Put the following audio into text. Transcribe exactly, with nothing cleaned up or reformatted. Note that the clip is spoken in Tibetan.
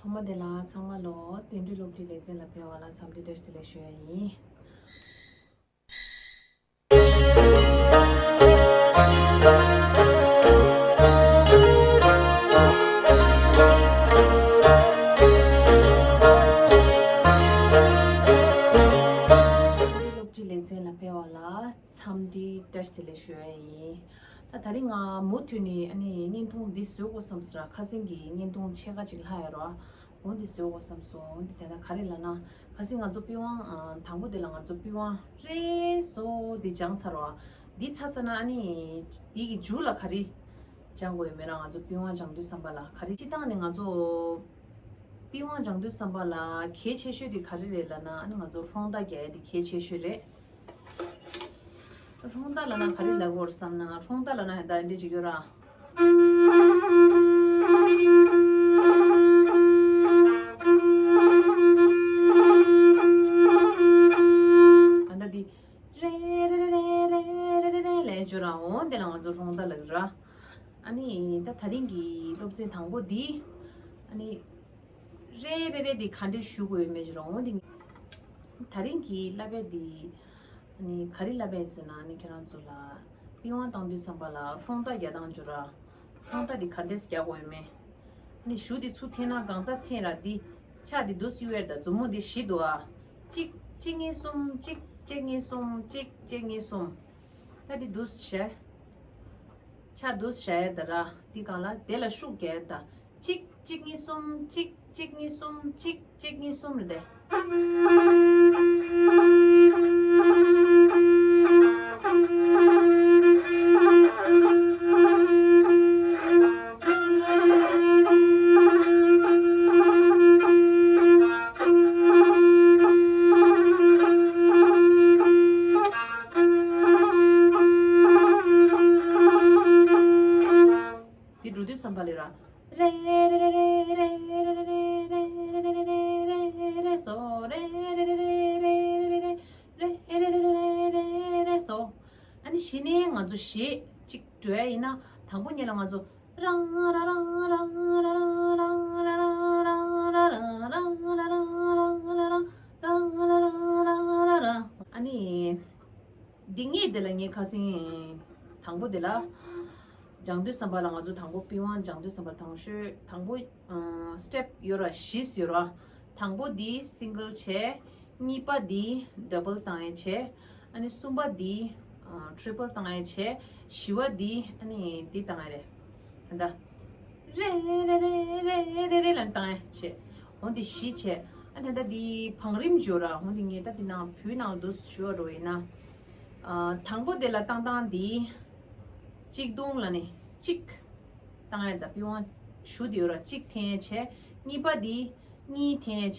ཚང་མ་བདེ་ལ། ཚང་མ་ལོ་བསྟན་འགྲོའི་སློབ་ཁྲིད་ལེ་ཚན་ལ་ཕེབས་པ་ལ་འཚམས་འདྲི་བཀྲ་ཤིས་བདེ་ལེགས་ཞུ་ཡ་ཡིན། སློབ་ཁྲིད་ལེ་ཚན་ལ་ཕེབས་པ་ལ་འཚམས་འདྲི་བཀྲ་ཤིས་བདེ་ལེགས་ཞུ་ཡ་ཡིན། ད་དེ་རིང་ང་མུ་མཐུད་ནས་ཨ་ནི་བརྙན་ཐུང་འདི་བཟོ་དགོས་བསམ་སོང་ར། ཁ་སང་གི་བརྙན་ཐུང་ཕྱེད་ཀ་ཅིག་ལྷག་ཡོད་ར། འོ་འདི་བཟོ་དགོས་བསམ་སོང་། འོ་འདི་དེ་ན་ག་རེ་ལབ་ན། ཁ་སང་ང་ཚོ་པི་ཝང་ཨ་དང་པོ་དེ་ལ་ང་ཚོ་པི་ཝང་རེ་སོ་འདི་སྦྱངས་ཚར་ར། འདི་ཚར་ཚར་ན་ཨ་ནི་འདི་གི་མཇུག་ལ་ག་རེ་སྦྱང་དགོས་ཡོད་མེད་ར། ང་ཚོ་པི་ཝང་སྦྱང་དུས་ཙམ་པ་ལ་ག་རེ། སྤྱིར་བཏང་ནས་ང་ཚོ་པི་ཝང་སྦྱང་དུས་ཙམ་པ་ལ་གལ་ཆེ་ཤོས་དེ་ག་རེ་རེད་ལབ་ན། ཨ་ནི་ང་ཚོ་རོང་རྟ་རྒྱག་ཡ་དེ་གལ་ཆེ་ཤོས་རེད། རོང་རྟ་ལབ་ན་ག་རེ་ལབ་དགོས་རེད་བསམ་ན། རོང་རྟ་ལབ་ན་ཧེ་ད་འདི་ཅིག་ཡོད་ར། ཨ་ད་འདི་རེ་རེ་རེ་ལས་བརྗོད་ར། འོ་འདི་ལ་ང་ཚོ་རོང་རྟ་ལབ་ར། ཨ་ནི་ད་དེ་རིང་གི་སློབ་ཚན་དང་པོ་འདི་ཨ་ནི། རེ་རེ་རེ་འདི་ག་འདྲས་ཞུ་དགོས་ཡོད་མེད་ཅིག་རོང་འདི། དེ་རིང་གི་བསླབ་པ་འདི་ནི་ག་རེ་བསླབ་པ་ཡིན་ཟེར་ན། ནི་ཁྱེད་རང་ཚོ་ལ་པི་ཝང་བཏང་དུས་ཙམ་པ་ལ་རོང་རྟ་རྒྱག་སྟངས་བརྗོད་ར། རོང་རྟ་འདི་ག་འདྲས་རྒྱག་དགོས་ཡོད་མེད། ནི་གཞུ་འདི་ཚུར་འཐེན་ན་གང་ཚ་འཐེན་ར། འདི་ཕྱག་འདི་འདུག་སེ་གཡུག་ཡ་རེད། ད་མཛུབ་མོ་འདི་བཞི་འདུག་ཨ། གཅིག་གཅིག་གཉིས་གསུམ། གཅིག་གཅིག་གཉིས་གསུམ། གཅིག་གཅིག་གཉིས་གསུམ། ད་འདི་འདུག་སེ་བྱས། ཕྱག་འདུག་སེ་བྱས་ཡ་རེད་ད་ར། འདི་སྒང་ལ་དེ་ལ་ཤུགས་རྒྱག་ཡ་རེད་ད། གཅིག་གཅིག་གཉིས་གསུམ། གཅིག་གཅིག་གཉིས་གསུམ། གཅིག་གཅིག་གཉིས་གསུམ་རེད་དེ། འདི་འགྲོ་དུས་ཙམ་པ་ལ་ར། རེ་རེ་རེ་རེ་སོ། རེ་རེ་རེ་རེ་སོ། ཨ་ནི་གཞི་ནས་ང་ཚོ་གཞས་གཅིག་འགྲོ་ཡ་ཡིན་ན། དང་པོ་ཉིད་ལ་ང་ཚོ་རང་རང་རང་། ཨ་ནི། འདི་ངས་དེ་ལ་ངས་ཁ་སང་དང་པོ་དེ་ལ་སྦྱང་དུས་ཙམ་པ་ལ། ང་ཚོ་དང་པོ་པི་ཝང་སྦྱང་དུས་ཙམ་པ་དང་ཤོས་དང་པོ་སི་ཊེབ་ཡོད་ར། བཞི་ཡོད་ར། དང་པོ་འདི་སིང་གལ་བྱས། གཉིས་པ་འདི་ཌབ་བལ་བཏང་ཡ་བྱས། ཨ་ནི་གསུམ་པ་འདི་ཊི་རི་པལ་བཏང་ཡ་བྱས། བཞི་བ་འདི་ཨ་ནི་འདི་བཏང་ཡ་རེད། ད་རེ་རེ་རེ་རེ་རེ་རེ་ལ་བཏང་ཡ་བྱས། འོ་འདི་བཞི་བྱས། ཨ་ད་ལྟ་འདི་བང་རིམ་བརྗོད་ར། འོ་འདི་ངས་ད་འདི་ནང་བོད་ནང་དུ་ཞུ་བ་འགྲོ་ཡིན་ན། ཨ་དང་པོ་དེ་ལ་བཏང་སྟངས་འདི་གཅིག་བརྡུང་ལ་ནི་གཅིག་བཏང་ཡ་ད། པི་ཝང་གཞུ་དེ་ཡོད་ར། གཅིག་འཐེན་བྱས། གཉིས་པ་འདི་གཉིས་འཐེན་བྱས།